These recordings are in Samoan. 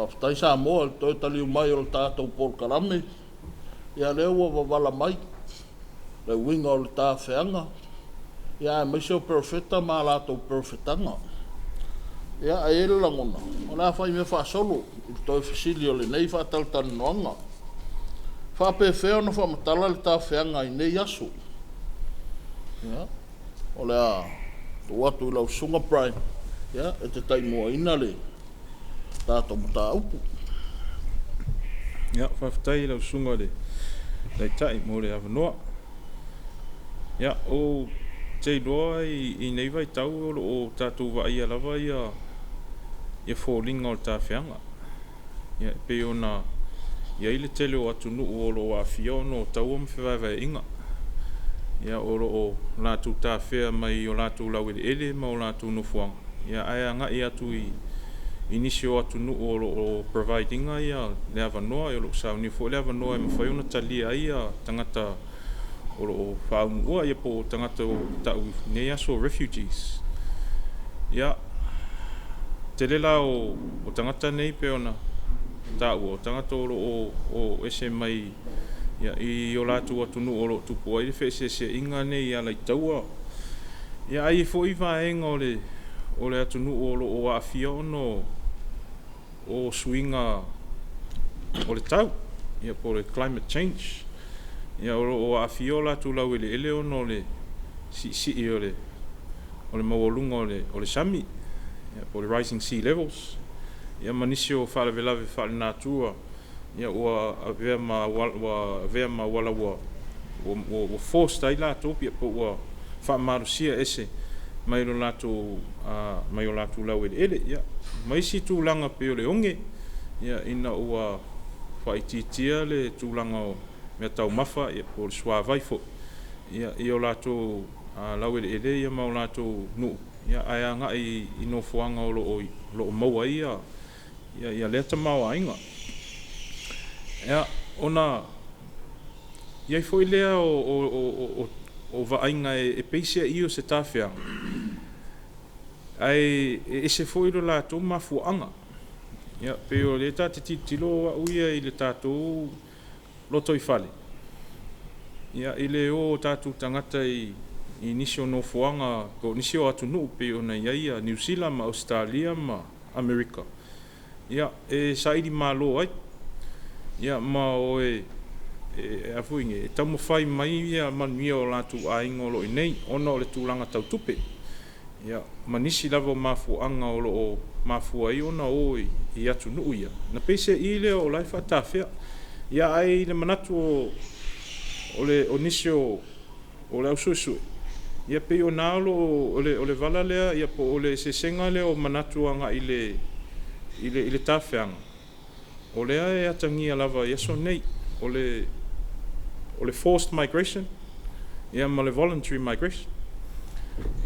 Faafetai Samoa i le toe taliu mai o le tatou polokalame. Ia lea ua vavala mai le uiga o le tafeaga, ia aemaise o perofeta ma a latou perofetaga. Ia ae i ai le lagona, o le a faimea faasolo i le toe fesili o lenei faatalatalanoaga. E faapefea ona faamatala le tafeaga i nei aso? Ia, o le a tuu atu i lau Susuga Brian e te taimuaina le tatou mataupu. Ia, faafetai i lau Susuga i le Taitai mo le avanoa. Ia, ou te iloa i nei vaitau o lo o tatou vaaia lava foliga o le tafeaga. Ia, e pei ona i ai le tele o atunuu o lo o aafia ona o taua ma fevaevaeaiga. Ia, o lo o latou tafea mai o latou laueleele ma o latou nofoaga, ia ae agai atu i nisi o atunuu o lo o provide ina le avanoa, o lo o saunia foi le avanoa e mafai ona talia ai tagata o lo o faaunuua po o tagata ua tau i nei aso refugees. Ia, tele la o tagata nei pei ona taua, o tagata o lo o ese mai i o latou atunuu o lo o tupu ai le feeseeseaiga nei e ala i taua. Ia ae i ai foi vaega o le atunuu o lo o aafia ona o suiga o le tau, ia po o le climate change. Ia o lo o aafia o latou laueleele ona o le siisii o le maualuga o le sami, ia po o le rising sea levels, ia ma nisi o faalavelave faale-natura ua avea ma auala ua forced ai latou po ua faamalosia ese mai o latou laueleele. Ia, ma isi tulaga pei o le oge, ina ua faaitiitia le tulaga o meataumafa po o le suavai foi i o latou laueleele ma o latou nuu, ae agai i nofoaga o lo o maua ai lea tamaoaiga. Ia, ona i ai foi lea o vaaiga e peiseai o se tafeaga, ae ese foi lo latou mafuaaga. Ia, pei o lea ta te tilotilo au ia i le tatou lotoifale, ia, i le o o tatou tagata i nisi o nofoaga po o nisi o atunuu pei ona i ai Niu Sila ma Ausetalia ma Amerika, ia, e sailimalo ai, ia ma o e taumafai mai manuia o latou aiga o lo o i inei ona o le tulaga tau tupe, ia, ma nisi lava o mafuaaga o lo o mafua ai ona o i atunuu ia, ona peiseai lea o la e faatafea. Ia, ae i le manatu o nisi o le au suesue, ia pei o i ina o lo o… o le vala lea po o le eseesega lea o manatu agai i le tafeaga, o lea e atagia lava i aso nei, o le forced migration ma le voluntary migration.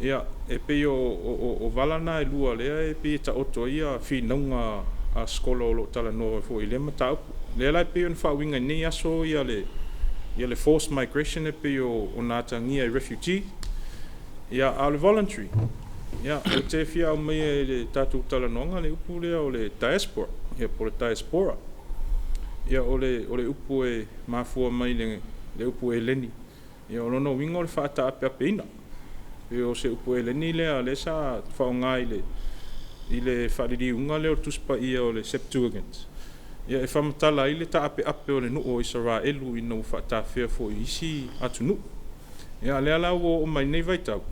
Ia, e pei o vala na e lua o lea e pei e taoto ai finauga a skola o lo o talanoa foi i lea mataupu. O lea la e pei ona faauiga i lenei aso le forced migration e pei ona atagia i refugee, ia, a o le voluntary, ia, ou te fia aumaia i le tatou talanoaga le upu lea o le diaspora, ia po o le diaspora. Ia, o le upu e mafua mai le upu Eleni, ia o lona uiga o le faataapeapeina. E pei o se upu Eleni lea lea sa faaaoga i le faaliliuga lea o le Tusi Paia o le Septuagint, ia e faamatala ai le taapeape o le nuu o Isaraelu ina ua faatafea foi i isi atunuu. Ia, lea la ua oo mai i lenei vaitau,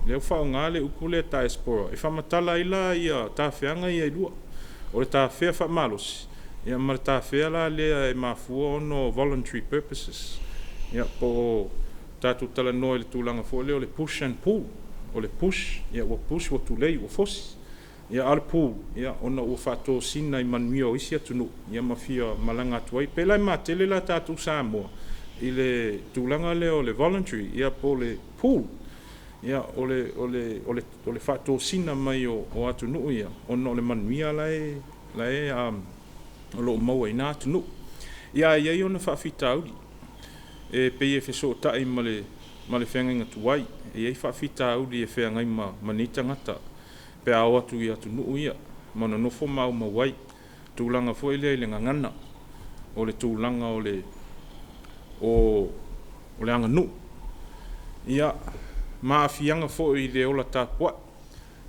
lea ua faaaoga le upu lea diaspora e faamatala ai la tafeaga ia e lua, o le tafea faamalosi ma le tafea la lea e mafua ona o voluntary purposes. Ia, po o tatou talanoa i le tulaga foi lea o le push and pull. O le push, ia ua push ua tulei ua fosi. Ia, a o le pull, ia, ona ua faatosina i manuia o isi atunuu ma fia malaga atu ai. Pe la e matele la tatou Samoa i le tulaga lea o le voluntary ia po o le pull, ia o le faatosina mai o atunuu ia ona o le manuia la e o lo o maua i na atunuu. Ia, ae i ai ona faafitauli, e pei e fesootai ma le feagaiga tuai. E i ai faafitauli e feagai ma nei tagata pe a o atu i atunuu ia ma nonofo ma aumau ai. tulaga foi lea i le gagana, o le tulaga o le o le aganuu, ia, ma aafiaga foi i le ola tapuai.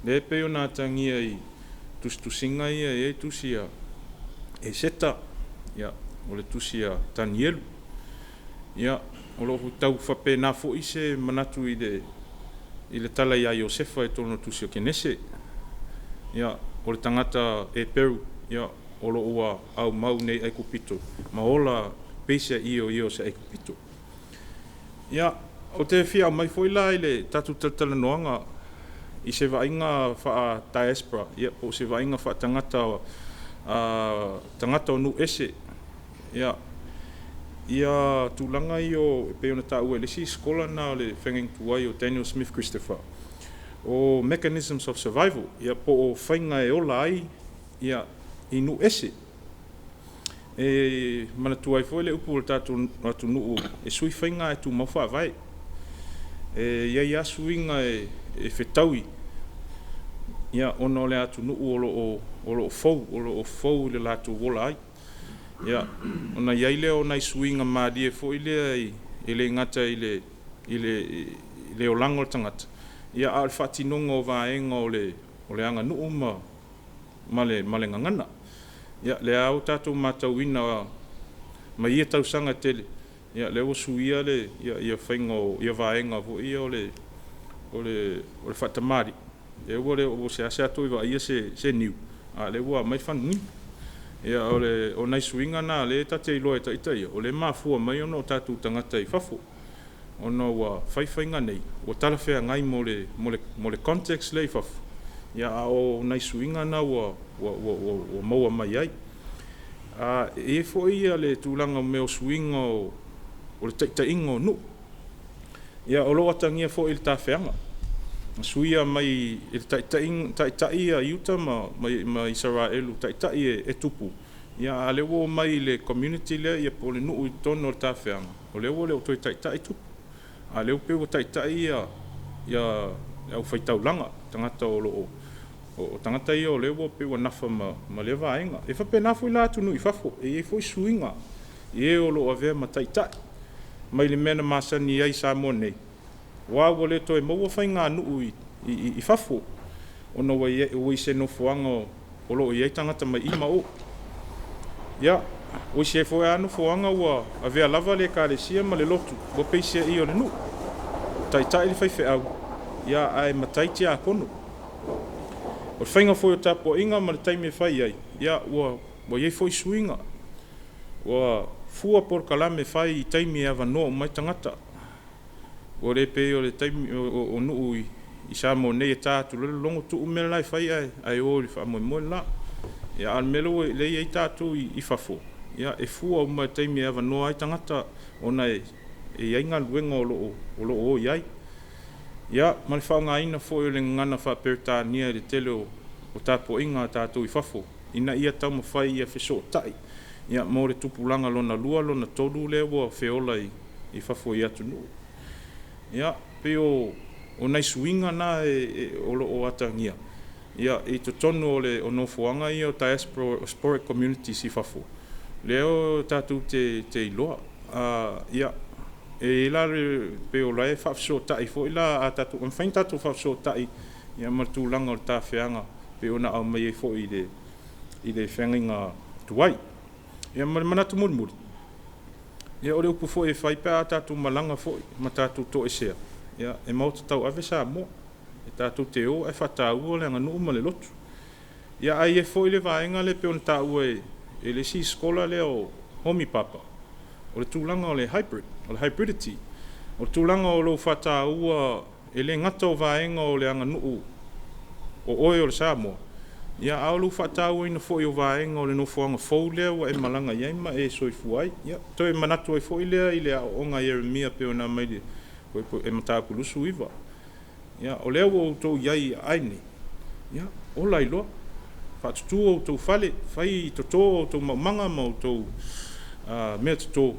Lea e pei ona atagia i tusitusiga ia e i ai tusi a Eseta, ia, o le tusi a Tanielu. Ia, o lo o tau faapena foi se manatu i le i le tala ia Iosefa i totonu o le tusi o Kenese. Ia, o le tagata Eperu, ia, o lo o ua aumau nei i Aikupito ma ola peiseai o ia o se Aikupito. Ia, ou te fia aumai foi la i le tatou talatalanoaga i se vaaiga faa-diaspora, ia, po o se vaaiga faatagata tagata o nuu ese, ia, ia tulaga ia e pei ona taua e le isi scholar lena o le feagaiga tuai o Daniel Smith Christopher, o mechanisms of survival, ia, po o faiga e ola ai ia i nuu ese. E manatua ai foi le upu o le tatou atunuu, e sui faiga ae tumau faavae. E i ai lava suiga e fetaui, ia, ona o le atunuu o lo o fou, o lo o fou i le latou ola ai. Ia, ona i ai lea o nai suiga malie foi lea e le gata i le i le i le olaga o le tagata, ia, a o le faatinoga o vaega o le aganuu ma le gagana. Ia, lea lava ua tatou matauina mai ia tausaga e tele, ia, lea ua suia le ia faiga o ia vaega foi ia o le o le o le faatamalii, lea ua le o seasea toe vaaia se niu, a o lea ua aumai fanunuga. Ia, o nai suiga na o lea ta te iloa e ita ia, o lea e mafua mai ona o tatou tagata i fafo, ona ua fai faiga nei ua talafeagai mo le context lea i fafo, ia, a o nai suiga na ua maua mai ai. E i ai foi le tulaga o mea o suiga o le taitaiga o nuu. Ia, o lo o atagia foi i le tafeaga, na suia mai e le taitai ia Iuta ma Isaraelu, taitai e tupu, ia, a o lea ua omai i le community lea, ia, po o le nuu i totonu o le tafeaga, o lea ua le o toe taitai tupu, a o lea ua pei ua taitai ia le aufaitaulaga, tagata o lo o o tagata ia o lea ua pei ua nafa ma lea vaega. E faapena foi la atunuu i fafo, e i ai foi suiga i e o lo o avea ma taitai mai le mea na masani ai i Samoa nei, aua ua le toe maua faiganuu i fafo, ona ua i se nofoaga o lo o i ai tagata mai i ma o. Ia, ua isi ai foi lava nofoaga ua avea lava le ekalesia ma le lotu ua peiseai o le nuu, taitai le faifeau, ia, ae matai tiakono. O le faiga foi o tapuaiga ma le taimi e fai ai, ia, ua i ai foi suiga. Ua fua polokalame fai i taimi e avanoa uma ai tagata. Ua le pei o le taimi o nuu i Samoa nei e ta atu loa le logo tuu le mea la e fai ae o i le faamoemoe lela. Ia, a o le mea lea e i ai tatou i fafo, ia, e fua uma i le taimi e avanoa ai tagata ona e i ai galuega o lo o o i ai. Ia, ma le faaaogaina foi o le gagana faa-Peretania i le tele o tapuaiga a tatou i fafo, ina ia taumafai ia fesootai, ia, mo le tupulaga lona lua, lona tolu lea ua feola i fafo i atunuu. Ia, pei o nai suiga na o lo o atagia, ia, i totonu o nofoaga ia o diasporic communities i fafo, lea tatou te iloa. Ia, e i ai la pei o la e faafesootai foi la a tatou, e mafai ona tatou faafesootai, ia, ma le tulaga o le tafeaga pei ona aumai ai foi i le feagaiga tuai. Ia, ma le manatu mulimuli, ia, o le upu foi e fai pe a tatou malaga foi ma tatou toesea, ia, e maota tauave Samoa, e tatou te o ae faataua le aganuu ma le lotu. Ia, ae i ai foi le vaega lea pei ona taua e le isi scholar lea o Homi Bhabha, o le tulaga o le hybrid, o le hybridity, o le tulaga o lou faataua e le gata o vaega o le aganuu o oe o le Samoa, ia, a o lou faatauaina foi o vaega o le nofoaga fou lea ua e malaga i ai ma e soifua ai. Ia, toe manatu ai foi lea i le aoaoga a Ieremia pei ona aumai i le Mataupu 29. Ia, o lea ua outou i ai i aai nei, ia, ola ai loa, faatutu outou fale, fai toto outou maumaga ma outou mea toto,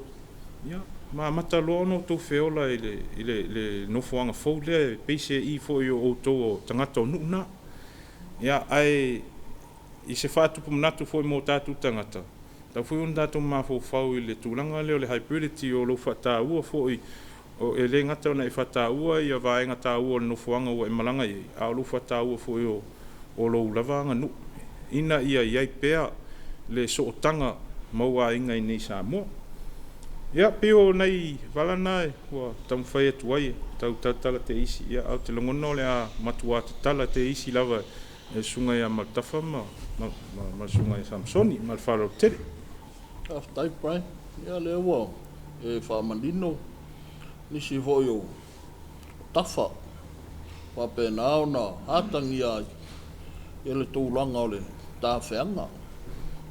ia, ma amata loa ona outou feola i le nofoaga fou lea e peiseai foi o outou o tagata o nuu na. Ia, ae i se faatupu manatu foi mo tatou tagata, tatau foi ona tatou mafaufau i le tulaga lea o le hybridity o lou faataua foi, e le gata ona e faataua ia vaega taua o le nofoaga ua e malaga i ai, a o lou faataua foi o lou lava aganuu, ina ia i ai pea le sootaga ma ou aiga i inei i Samoa. Ia, pei o nai vala na ua taumafai atu ai e tau talatala teisi, ia, ae ou te lagona o le a matua tatala teisi lava e le Susuga ia Maletafa ma le Susuga ia Samasoni. Ma le faaaloalo tele. Faafetai Brian. Ia lea ua e faamanino nisi foi o tafa faapena ona atagia ai ia le tulaga o le tafeaga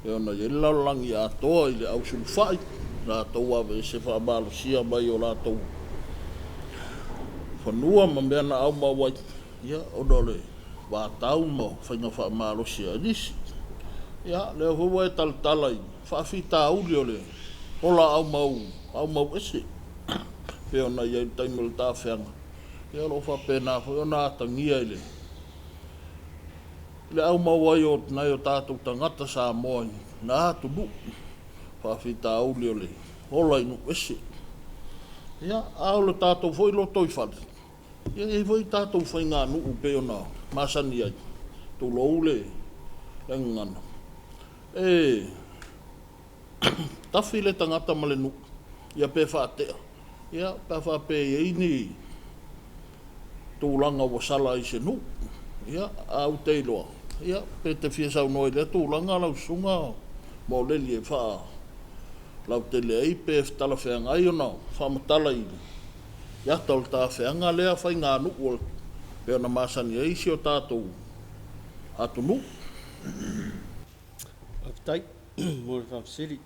e ona i ai le lalolagi atoa i le ausulufai latou aveese faamalosia mai o latou fanua ma mea na aumau ai, ia, ona o le vatau ma faiga faamalosi a nisi. Ia, lea foi ua e talatala i faafitauli o le ola aumau, aumau ese pei ona i ai i le taimi o le tafeaga, ia o lo o faapena foi ona atagia i le aumau ai o nai o tatou tagata Samoa i na atunuu, faafitauli o le ola i nuu ese. Ia, a o le tatou foi lotoifale, ia e i ai foi tatou faiganuu pei ona masani ai, tulou le gagana, e tafi le tagata ma le nuu, ia pe faatea, ia pe a faapea e i ai ni tulaga ua sala ai i se nuu. Ia, ae ou te iloa, ia, pe te fia saunoa i lea tulaga lau Susuga Moleli e faalautele ai pe talafeagai ona faamatala i ata o le tafeaga lea faiganuu pei ona masani ai si o tatou atunuu. Faafetai mo le faafesili.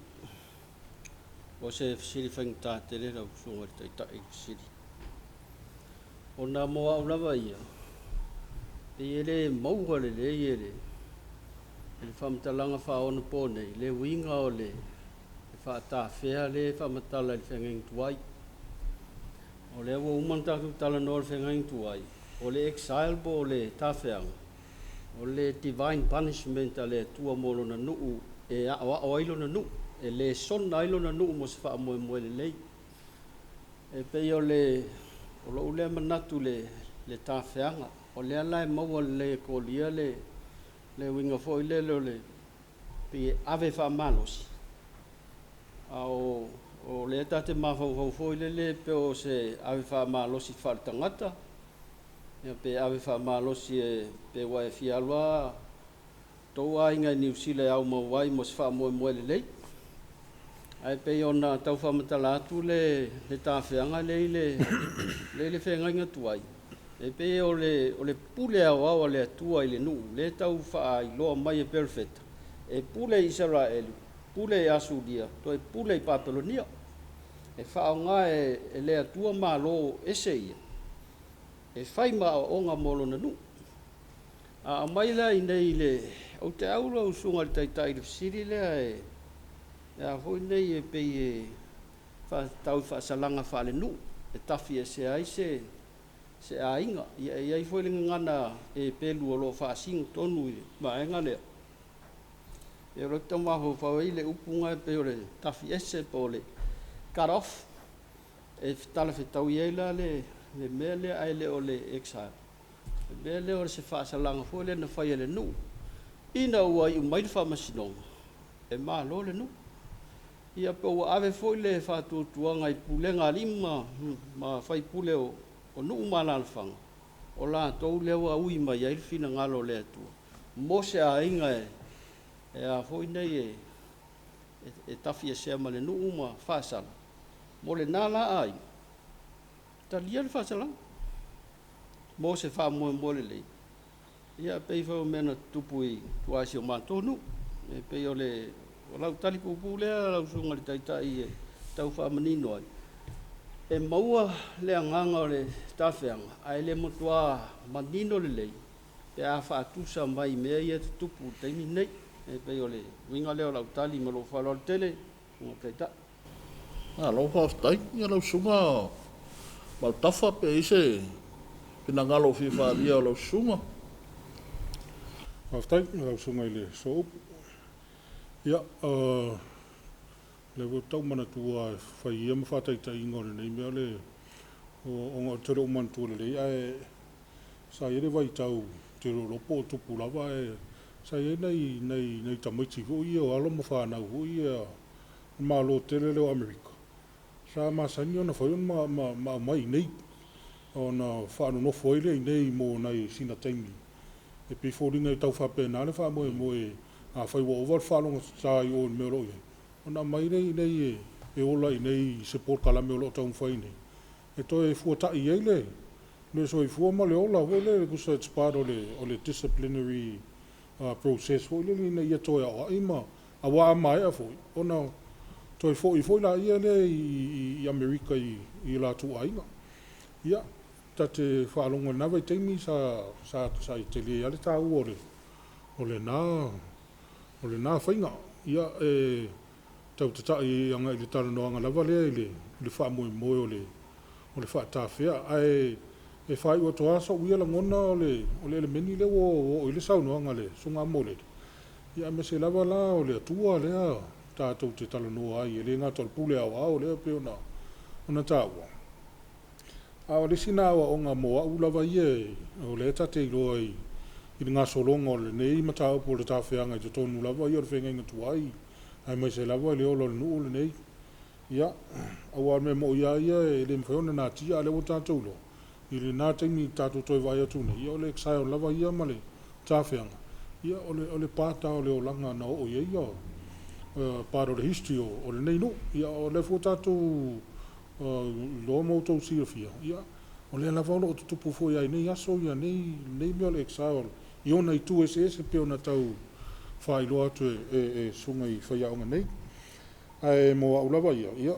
O se fesili faigata tele lau Susuga i le Taitai le fesili. Ona mo au lava ia, pei e le maua lelei e le faamatalaga faaonapo nei le uiga o le faatafea lea e faamatala i le feagaiga tuai. O lea ua uma ona tatou talanoa i le feagaiga tuai, o le exile po o le tafeaga, o le divine punishment a le Atua mo lona nuu e aoao ai lona nuu, e lesona ai lona nuu mo se faamoemoe lelei. E pei o lou lea manatu i le tafeaga, o lea la e maua lelei e Kolia le uiga foi lele o le pei e ave faamalosi, a o lea ta te mafaufau foi lele pe o se ave faamalosi faaletagata, pe ave faamalosi pe ua e fia alu lava outou aiga i Niu Sila e aumau ai mo se faamoemoe lelei. Ae pei ona tau faamatala atu le tafeaga lea i le feagaiga tuai, e pei o le pule aoao a le Atua i le nuu, lea e tau faailoa mai e Perofeta, e pule i Isaraelu, pule i Asuria, toe pule i Papelonia. E faaaoga e le Atua malo ese ia, e fai ma aoaoga mo lona nuu. A aumai la i inei ou te au lau Susuga i le Taitai i le fesili lea e a foi nei e pei e faatatau i faasalaga faalenuu e tafiesea ai se aiga. Ia e i ai foi le gagana Eperu o lo o faasino tonu i le vaega lea. E o lea ou te tau mafaufau ai i le upu lena e pei o le tafiese po o le cut off, e talafetaui ai la le mea lea ae le o le exile. O le mea lea o se faasalaga foi lea na fai e le nuu ina ua iu mai le faamasinoga, e malo le nuu. Ia pe ua ave foi le faatuatuaga i pulega a alii ma faipule o nuu ma alaalafaga, o latou lea ua ui mai ai le finagalo o le Atua mo se aiga e a foi nei e tafiesea ma le nuu ma faasala, mo lena la aiga, talia le faasalaga mo se faamoemoe lelei. Ia pei foi o mea na tutupu i tua i si o matou nuu. E pei o lau tali puupuu lea lau Susuga i le Taitai e tau faamanino ai, e maua le agaga o le tafeaga, ae le matua manino lelei pe a faatusa mai mea ia e tutupu i le taimi lenei. E pei o le uiga lea o lau tali ma lou faaaloalo tele, Susuga i le Taitai. Malo faafetai. Ia lau Susuga Maletafa pe i ai se finagalo o fia faaalia o lau Susuga. Faafetai i lau Susuga i le Sooupu. Ia, o lea foi ou te tau manatua e fai ia ma faataitaiga o lenei mea o le ona ou te le o manatua lelei ae sa i ai le vaitau ou te le o iloa po o tupu lava ae sa i ai nai tamaiti foi ia o alo ma fanau foi ia a le Malo tele lea o Amerika sa masani ona fai ma aumai i inei ona faanonofo ai lea i inei mo sina taimi. E pei e foliga e tau faapena le faamoemoe, afai ua ova le faalogotata i o i le mea o lo o i ai, ona aumai lea i inei e ola i inei i se polokalame o lo o taumafai i inei e toe fuatai ai le soifua ma le ola foi lea tusa it's part o le disciplinary process foi lele ina ia toe aoai ma… Aua a maea foi, ona toe foi foi lea i Amerika i o latou aiga. Ia, ta te faalogo i lena vaitaimi sa tele lava le taua o lena faiga. Ia, e tau tatai agai i le talanoaga lava lea i le faamoemoe o le faatafea. Ae faaiu atu lava sou ia lagona o le elemeni lea ua oo i ai le saunoaga a le Susuga Amolele, ia aemaise lava la o le Atua lea tatou te talanoa ai, e le gata o le pule aoao lea pei ona taua, a o le isi lena aoaoga mo au lava ia, o lea ta te iloa i le gasologa o lenei mataupu o le tafeaga i totonu lava ia o le feagaiga tuai, aemaise lava le ola o le nuu lenei. Ia, aua o le mea moni lava ia e le mafai ona natia, a o lea ua tatou iloa i lena taimi tatou te toe vaai atu nei, ia o le exile lava ia ma le tafeaga, ia o le part lava o le olaga na oo i ai part o le history o lenei nuu. Ia o lea foi ua tatou iloa ma outou silafia, ia o lea lava o lo o tutupu foi lava i nei aso nei mea o le exile i ona itu eseese pei ona tau faailoa atu e susuga i faiaoga nei. Ae mo au lava ia,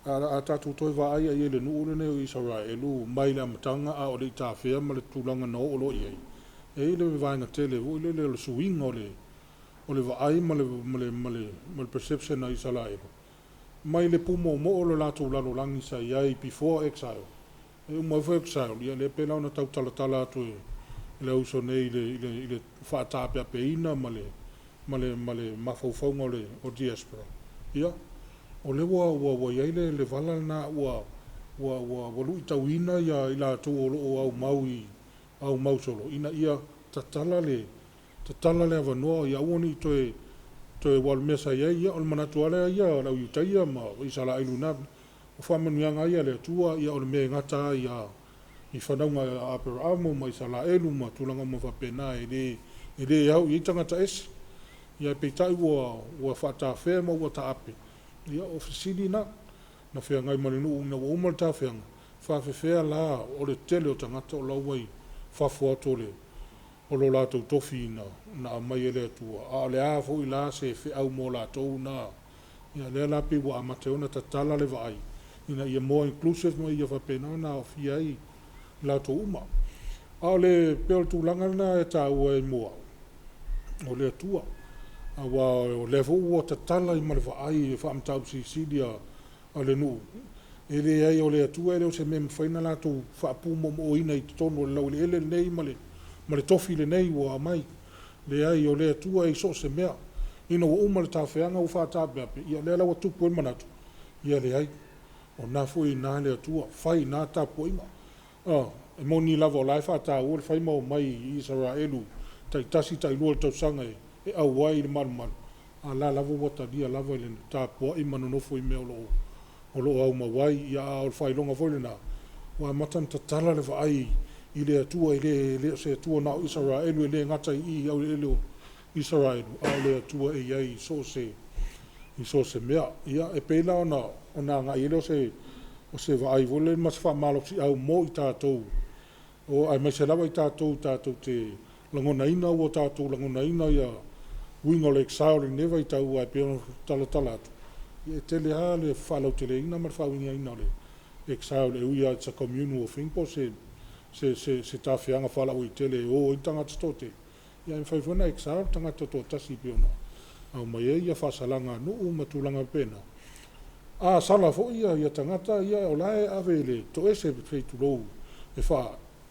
a tatou toe vaai lava i ai i le nuu lenei o Isaraelu mai le amataga a o le i tafea ma le tulaga na oo loa i ai, e i ai le vaega tele foi lele o le suiga o le vaai ma le perception a Isaraelu, mai le pumoomoo o le latou lalolagi sa i ai before exile, e uma ifo exile, ia lea e pei la ona tau talatala atu e le uso nei i le faataapeapeina ma le mafaufauga o le diaspora, ia, o lea ua i ai le vala lena ua luitauina i latou o lo o aumau solo ina ia tatala le avanoa ia aua ne i toe… Aua o le mea sa i ai, o le manatu lava lea ia o le auIutaia ma Isaraelu i na vaitau, o faamanuiaga lava ia a le Atua o le mea e gata ai lava i fanauga a Aperaamo ma Isaraelu ma tulaga uma faapena, e le au i ai tagata ese. Ae peitai ua faatafea ma ua taape, ia o fesili na, na feagai ma le nuu ina ua uma le tafeaga, e faapefea la o le tele o tagata o la e ua i fafo atu o lo latou tofi na aumai e le Atua, a o le a foi la se feau mo latou na? Ia lea la pei ua amata ai ona tatala le vaai ina ia more inclusive ma ia faapena ona aofia ai i latou uma. A o le pei o le tulaga lena e taua ai mo au, o le Atua, aua o lea foi ua tatala ai ma le vaai i faamataupu silisili a le nuu, e leai o le Atua e le o se mea e mafai ona latou faapumoomoona i totonu o le laueleele lenei ma le tofi lenei ua aumai. Leai o le Atua e i so o se mea. Ina ua uma le tafeaga ua faataapeape, ia lea la ua tupu ai le manatu, ia leai, o lena foi e i ina le Atua, fai i ina le tapuaiga. E moni lava o la e faataua le fai ma omai i Isaraelu taitasi, tailua i le tausaga e auai i le malumalu, a o la e lava ua talia lava le tapuai ma nonofo i mea o lo o aumau ai. A o le faailoga foi lena, ua amata ona tatala le vaai i le Atua, e le o se Atua na o Isaraelu, e le gata i i i laueleele o Isaraelu, a o le Atua e i ai i so o se mea. Ia, e pei la ona agai i ai lea o se vaai foi lea ma se faamalosiau mo i tatou, aemaise lava i tatou tatou te lagonaina ua tatou lagonaina uiga o le exile i lenei vaitau, aua e pei ona talatala atu, ia e tele lava le faalauteleina ma le faauigaina o le exile e ui lava it's a communal thing po o se tafeaga faalauaitele e o ai tagata e toatele, ae mafai foi ona exile le tagata e toatasi pei ona aumai ai faasalaga a nuu ma tulaga faapena. A sala foi tagata ia o la e ave e toese se i tulou e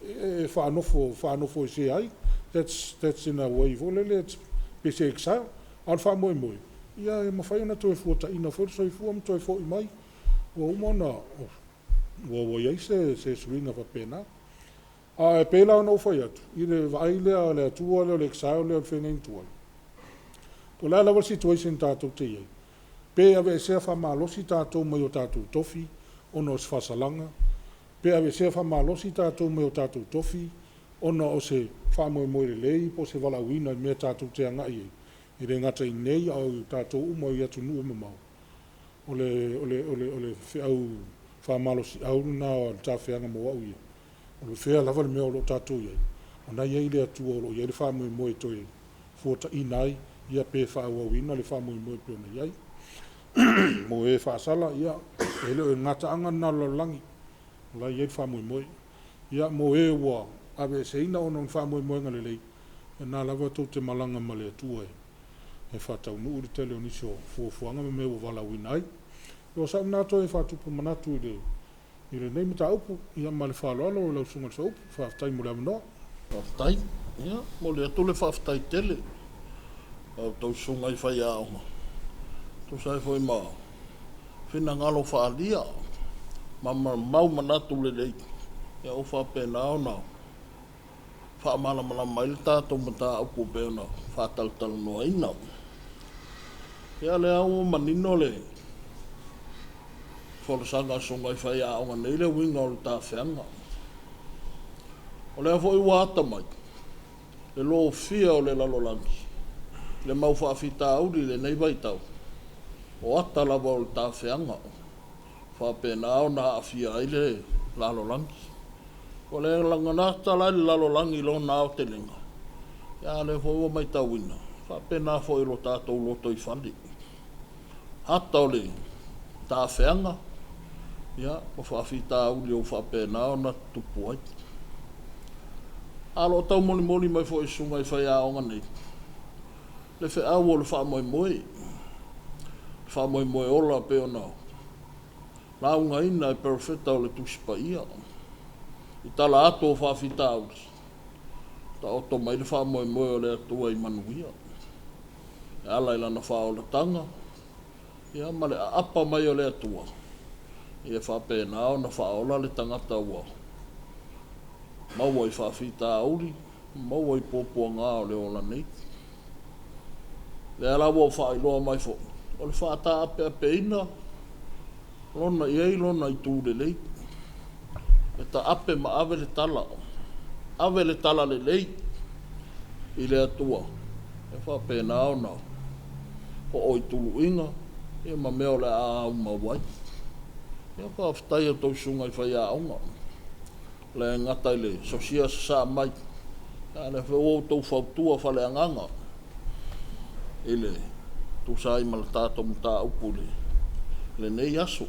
e faanofo faanofoesea ai. That's in a way foi lele pei se exile. A o le faamoemoe, ia e mafai ona toe fuata'ina foi le soifua ma toe fo'i mai ua uma ona ua i ai se suiga faapena. Ae pei la ona ou fai atu, i le vaai lea a le Atua lea o le exile lea o le feagaiga tuai, po o le a lava le situation tatou te i ai, pe aveesea faamalosi tatou mai o tatou tofi ona o se faasalaga, pe aveesea faamalosi tatou mai o tatou tofi ona o se faamoemoe lelei po o se valaauina i le mea tatou te agai i ai, e le gata i inei a o tatou uma i atunuu e mamao, o le feau faamalosiau lena o le tafeaga mo au ia, o fea lava le mea o lo o tatou i ai, o lena e i ai le Atua o lo o i ai le faamoemoe e toe fuata'ina ai pe faaauauina le faamoemoe e pei ona i ai. Mo e faasala, ia e le o le gataaga lena a le lalolagi, o la e i ai le faamoemoe. Ia mo e ua aveeseina ona o ni faamoemoega lelei, ia o lena lava tou te malaga ma le Atua e faataunuu le tele o nisi o fuafuaga ma mea ua valaauina ai. Ia o sau lena toe faatupu manatu i lenei mataupu. Ia ma le faaaloalo lau Susuga i le Soaupu, faafetai mo le avanoa. Faafetai. Ia, momoli atu le faafetai tele i a outou susuga i faiaoga e tusa ai foi ma finagalo faaalia ma mau manatu lelei ua faapena ona faamalamalama ai le tatou mataupu e pei ona faatalatalanoaina. Ia, o lea ua manino le folasaga a susuga i faiaoga nei le uiga o le tafeaga. O lea foi ua ata mai le lofia o le lalolagi i le mau faafitauli i lenei vaitau, o ata lava o le tafeaga faapena ona aafia ai le lalolagi. Ua le gata la i le lalolagi i lona aotelega, a o lea foi ua matauina, e faapena foi i lo tatou lotoifale. Ata o le tafeaga ma faafitauli ua faapena ona tutupu ai. A o lo o taumolimoli mai foi e susuga i faiaoga nei, le feau o le faamoemoe, le faamoemoe ola e pei ona laugaina e Perofeta o le Tusi Paia. I tala atu o faafitauli, taoto mai le faamoemoe o le Atua i manuia, e ala i Lana faaolataga ma le aapa mai o le Atua, ia faapena ona faaola le tagata ua maua i faafitauli, maua i puapuaga o le ola nei. O lea la ua ou faailoa mai foi, o le faataapeapeina lona i ai lona itu lelei, e taape ma ave le tala, ave le tala lelei i le Atua, e faapena ona oo i tuluiga ma mea o le a aumau ai. Ia faafetai i a outou susuga i faiaoga, e le gata i le sosia sasaa mai, a o lea foi ua outou fautua faaleagaga i le tusa ai ma le tatou mataupu i lenei aso.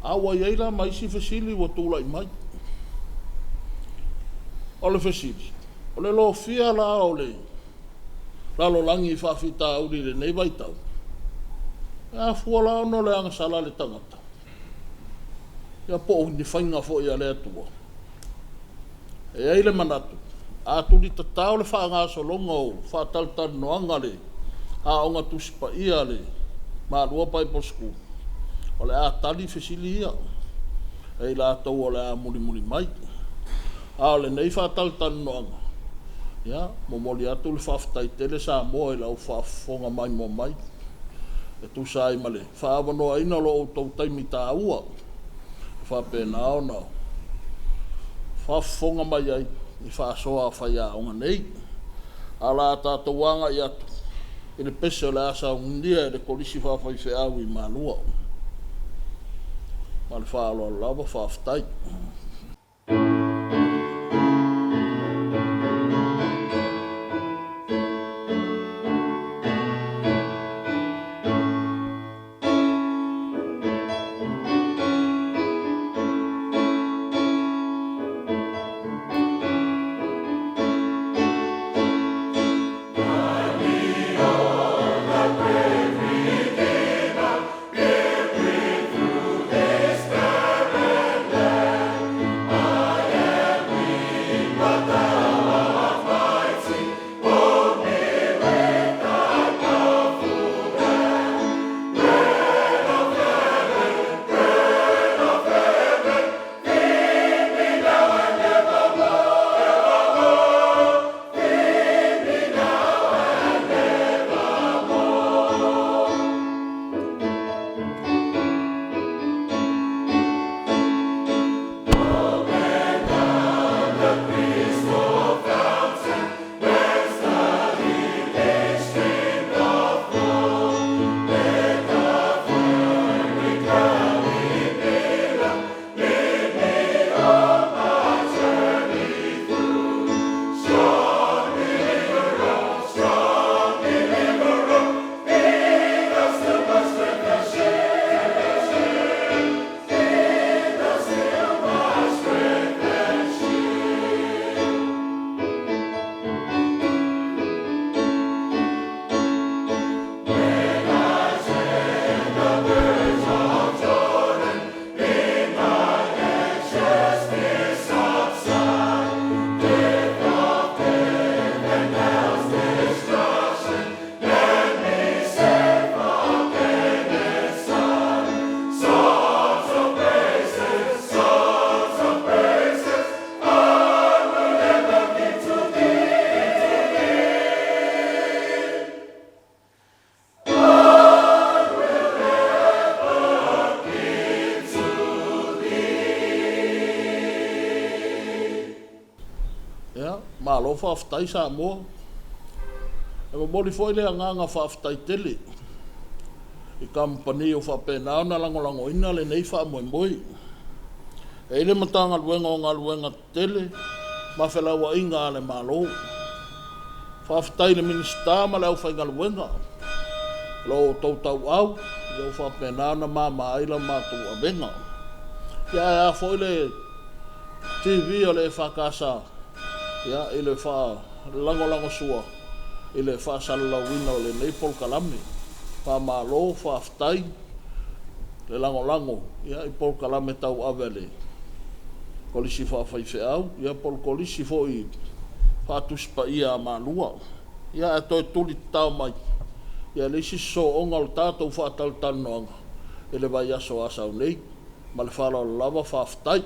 A ua i ai la ma isi fesili ua tulai mai. O le fesili, o le lofia la o le lalolagi i faafitauli i lenei vaitau, e afua la ona o le agasala a le tagata? Ia po o ni faiga foi a le Atua? E i ai le manatu, a tulitatao le faagasologa o faatalatalanoaga a le Aoga Tusi Paia a le Malua Bible School, o le a tali fesili ia e i latou o le a mulimuli mai. A o lenei faatalatalanoaga, ia, momoli atu le faafetai tele Samoa i lau faafofoga maimoa mai e tusa ai ma le faaavanoaina o lo outou taimi taua e faapena ona faafofoga mai ai i faasoa a faiaoga nei. Ae o le a tatou agai atu i le pese o le a saunia e le Kolisi Faafaifeau i Malua. Ma le faaaloalo lava, faafetai. Malo faafetai Samoa. E momoli foi le agaga faafetai tele i kamupani ua faapena ona lagolagoina lenei faamoemoe. E i ai le Matagaluega o Galuega Tetele ma Felauaiga a le Malo. Faafetai i le Minisita ma le aufaigaluega o lo outou tauau ua faapena ona mama ai la matou avega. Ia ae a foi le TV a le EFKS i le faalagolagosua i le faasalalauina o lenei polokalame. Faamalo faafetai le lagolago i polokalame tauave a le Kolisi Faafaifeau po o le Kolisi foi Faa-Tusi Paia a Malua. Ia ae toe tuli tatao mai le isi sosooga o le tatou faatalatalanoaga i le vaiaso o Asau nei. Ma le faaaloalo lava, faafetai.